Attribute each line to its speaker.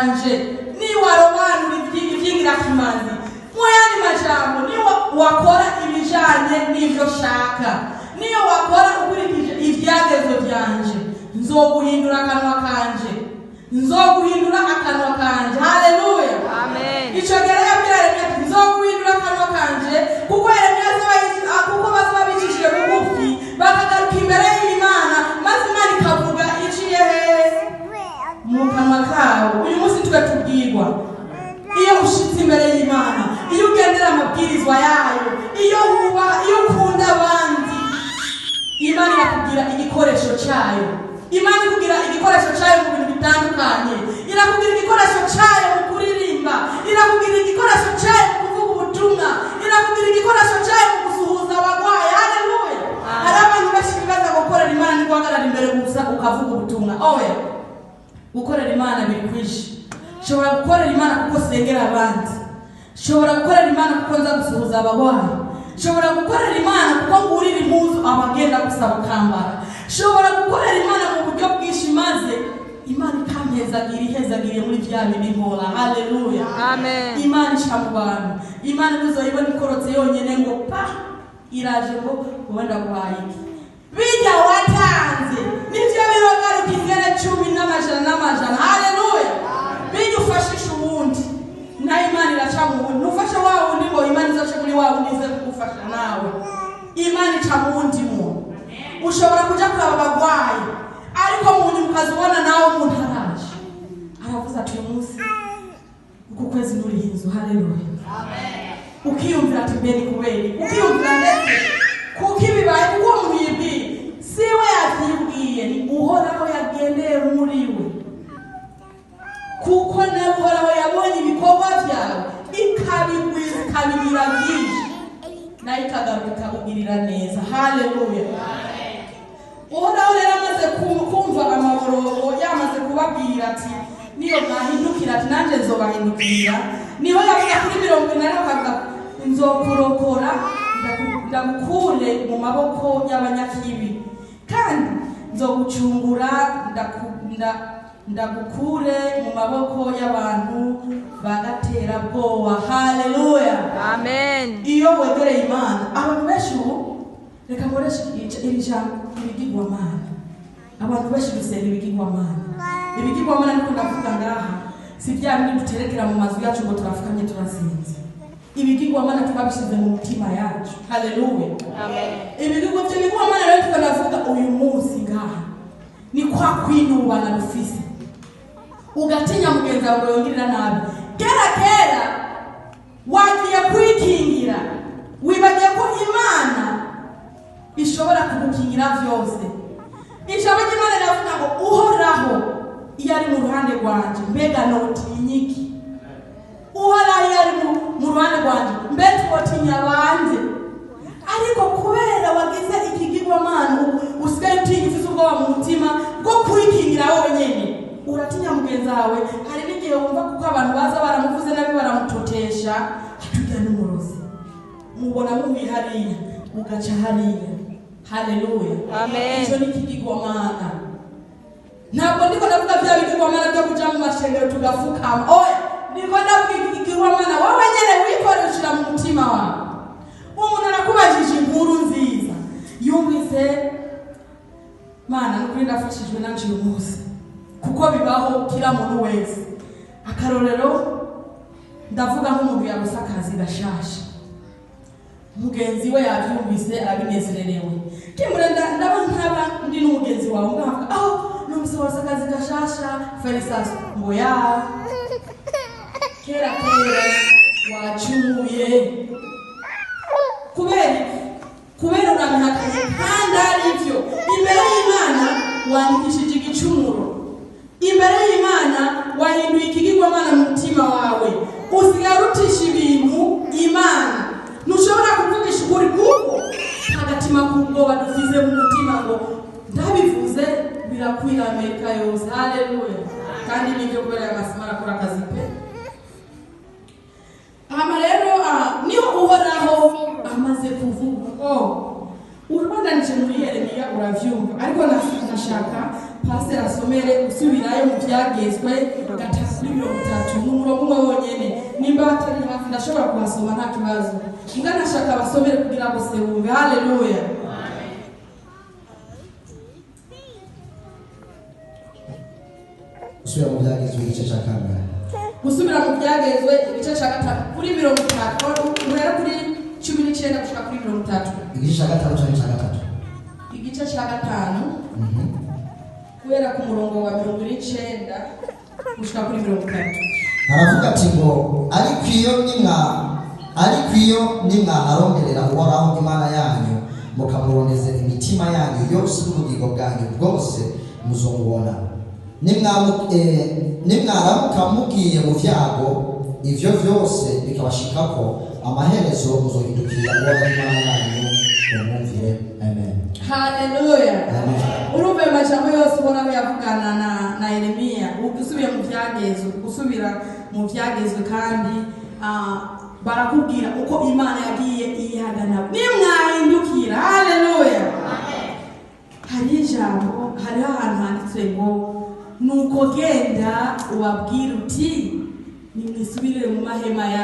Speaker 1: kanje, niwarobanura ivy'ingirakimazi. Mu yandi majambo, niyo wakora ibijanye n'ivyo shaka, niyo wakora ukurikije ivyagezwe vyanje, nzoguhindura akanwa kanje, nzoguhindura akanwa kanje. Haleluya!
Speaker 2: Amen.
Speaker 1: Ico gihe rero yabwira Yeremiya ati: "Nzoguhindura akanwa kanje," kuko Yeremiya kuko bazoba bicishije bugufi, bakagaruka imbere y'Imana, maze Imana ikavuga iciye hehe? Mu kanwa kabo. Uyu munsi twe tubwirwa: iyo ushitse imbere y'Imana, iyo ugendera amabwirizwa yayo, iyo wubaha, iyo ukunda abandi, Imana irakubwira igikoresho cyayo. Imana ikubwira igikoresho cyayo mu bintu bitandukanye. Irakubwira igikoresho cyayo mu kuririmba, irakubwira igikoresho cyayo mu kuvuga ubutumwa, irakubwira igikoresho cyayo mu gusuhuza abagwayi. Haleluya! Hari abantu benshi bibaza gukorera Imana ni guhagarara imbere gusa ukavuga ubutumwa. Oya, gukorera Imana biri kwinshi. Nshobora gukorera Imana kuko sengera abandi, nshobora gukorera Imana kuko nza gusuhuza abagwayi, nshobora gukorera Imana kuko ngurira impuzu abagenda gusaba ukambara, nshobora gukorera Imana mu buryo bwinshi, maze Imana ikampezagira, ihezagiriye muri bya bindi nkora. Haleluya!
Speaker 2: Amen.
Speaker 1: Imana ica mu bantu. Imana ntuzoyibona ikorotse yonyene ngo pa iraje ngo wowe ndaguhaye iki. Bijya watanze nivyo birogaruka ingene cumi n'amajana n'amajana. Haleluya! Bijya ufashisha uwundi, nayo Imana iraca mu wundi. Ntufashe wa wundi ngo Imana izace muri wa wundi ize kugufasha nawe. Imana ica mu wundi muntu. Ushobora kuja kuraba abagwayi, ariko mu nyuma ukaza ubona nawe umuntu araje aravuze ati: "Uyu munsi, uku kwezi nturiha inzu." Haleluya! Ukiyumvira ati: "Mbe ni kubera iki?" Ukiyumvira ndetse kuko ibibaye, kuko uwo muntu yibwiye si we yavyibwiye, ni Uhoraho yagendeye muri we, kuko nawe Uhoraho yabonye ibikorwa byawe, ikabigwiza, ikabigira byinshi, nayo ikagaruka ikakugirira neza. Haleluya! Uhoraho rero amaze kumva amaborogo, yamaze kubabwira ati: "Niyo mwahindukira," ati: "nanjye nzobahindukira." Niho yavuga kuri 40, akavuga: "Nzokurokora, ndagukure mu maboko y'abanyakibi, kandi nzogucungura, ndagukure mu maboko y'abantu bagaterabwoba." Haleluya!
Speaker 2: Amen.
Speaker 1: Iyo wegereye Imana, abantu benshi ubu, reka nkoreshe iri jambo ibigirwamana. Abantu benshi dusenga ibigirwamana. Ibigirwamana niko ndavuga ngaha si bya bindi duterekera mu mazu yacu ngo turafukamye turasinze. Ibigirwamana twabishyize mu mitima yacu. Haleluya!
Speaker 2: Amen.
Speaker 1: Ibigirwa, ibyo bigirwamana rero tuko ndavuga uyu munsi ngaha ni kwa kwinubana dufise, ugatinya mugenzi wawe ngo yongirira nabi. Kera kera wagiye kwikingira, wibagiye ko Imana ishobora kugukingira byose. Ijambo ry'Imana riravuga ngo: "Uhoraho iyo ari mu ruhande rwanje, mbega notinya iki? Uhoraho iyo ari mu ruhande rwanje, mbe twotinya bande?" Ariko kubera wagize ikigirwamana, usigaye utinya, ufise ubwoba mu mutima bwo kwikingira wowe nyene, uratinya mugenzi wawe. Hari n'igihe wumva kuko abantu baza baramuvuze nabi, baramutotesha, atujya n'umurozi, mubona muhuye hariya, ugaca hariya. Haleluya!
Speaker 2: Amen.
Speaker 1: Icyo ni ikigirwamana. Ntabwo ndiko ndavuga bya bigirwamana byo kuja mu mashengero tugafukama. Oya, ndiko ndavuga ikigirwamana wowe nyene wikorera, ushira mu mutima wawe. Umuntu arakubajije inkuru nziza yumvise. Mana, nukuri ndafashijwe nanje uyu munsi, kuko bibaho kila muntu wese. Akarorero, ndavuga nk'umuntu yabuze akazi gashasha, mugenzi we yabyumvise, arabinezererewe. Kimbure ndaba nkaba ndi n'umugenzi wawe, ngavuga aho numvise wabuze akazi gashasha, félicitations. Ngo ya kera kera wacumuye. Kubera iki? Kubera urabihakanye kandi ari byo. Imbere y'Imana wandikishije igicumuro, imbere y'Imana wahinduye ikigirwamana mu mutima wawe, usigaye urutisha ibintu Imana. Ntushobora kuvugisha ukuri kuko agatima k'ubwoba dufize mu mutima ngo ndabivuze birakwira Amerika yose. Haleluya! Kandi nibyo, kubera aya masima arakora akazi pe. Hama rero niho Uhoraho amaze kuvuga ngo urubandanije muri Yeremiya, uravyumva, ariko nashaka Pasiteri asomere usubirayo mu Byagezwe 3:30, ni umurongo umwe wonyene. Nimba batari hafi, ndashobora kuhasoma, nta kibazo. Mbwa ntashaka basomere kugira ngo se bumve. Haleluya.
Speaker 2: Gusubira mu Byagezwe igice cya kangahe?
Speaker 1: Gusubira mu Byagezwe igice cya 5 kuri 30, guhera kuri 19 gushika kuri 30.
Speaker 2: Igice cya gatanu cyangwa cya gatatu?
Speaker 1: Igice cya gatanu, guhera ku murongo wa 49 gushika kuri 30.
Speaker 2: Haravuga ati ngo ariko iyo nimwaharonderera Uhoraho Imana yanyu, mukamurondeza imitima yanyu yose n'ubugingo bwanyu bwose, muzomubona. Nimwaramuka mugiye mu vyago, ivyo vyose bikabashikako, amaherezo muzohindukirira Uhoraho Imana yanyu, mumwumvire. Amen.
Speaker 1: Haleluya.
Speaker 2: Amen.
Speaker 1: Urumva ayo majambo yose Uhoraho yavugana na Yeremiya. Usubiye mu Byagezwe, gusubira mu Byagezwe kandi barakubwira uko Imana yagiye ihagana nimwahindukira. Haleluya. Hari ijambo, hariho ahantu handitse ngo: "Nuko genda ubabwire uti: nimwisubirire mu mahema ya